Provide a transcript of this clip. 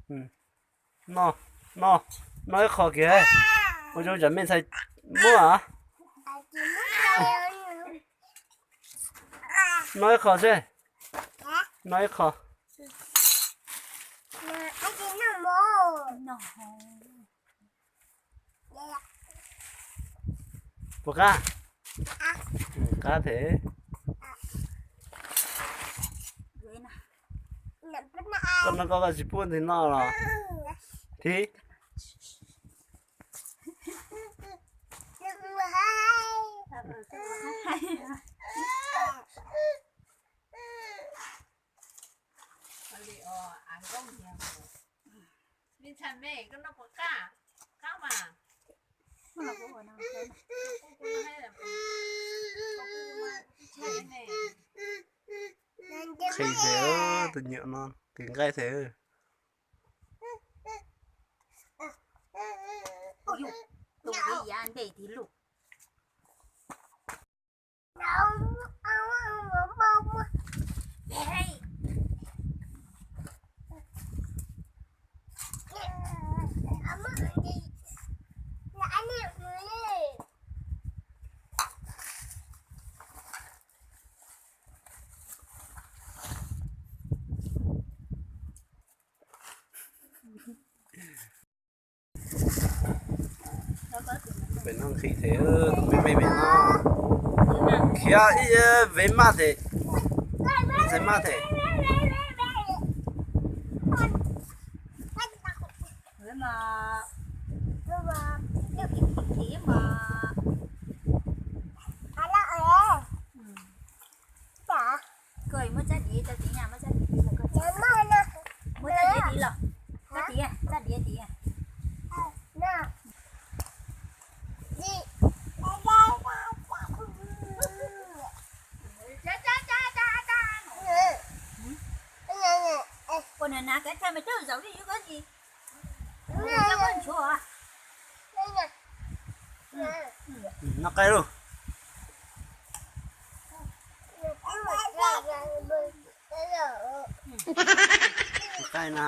Noj, noj, noj ib qho kiag. Ua zoo tsam me ntxhais muab. Noj ib qho seb. Noj ib qho. Puas qab? Qab thiab. Koj no koj tsis pub ntxhais noj los? Thib. Nqhis thiab, tus nyuam no tus nqaij thiab. Pem no nqhis thiab, tus me me pem no. Khiav ib vev maj thiab, ntxhais maj thiab. Koj muab tsab diav rau tid, muab tsab diav tid los. Tsab diav, tsab diav tid. Ua na na kav chawj mas coj zaum li yuav koj tsis. Koj ntshuav. Noj qaij lauj. Noj qaij na.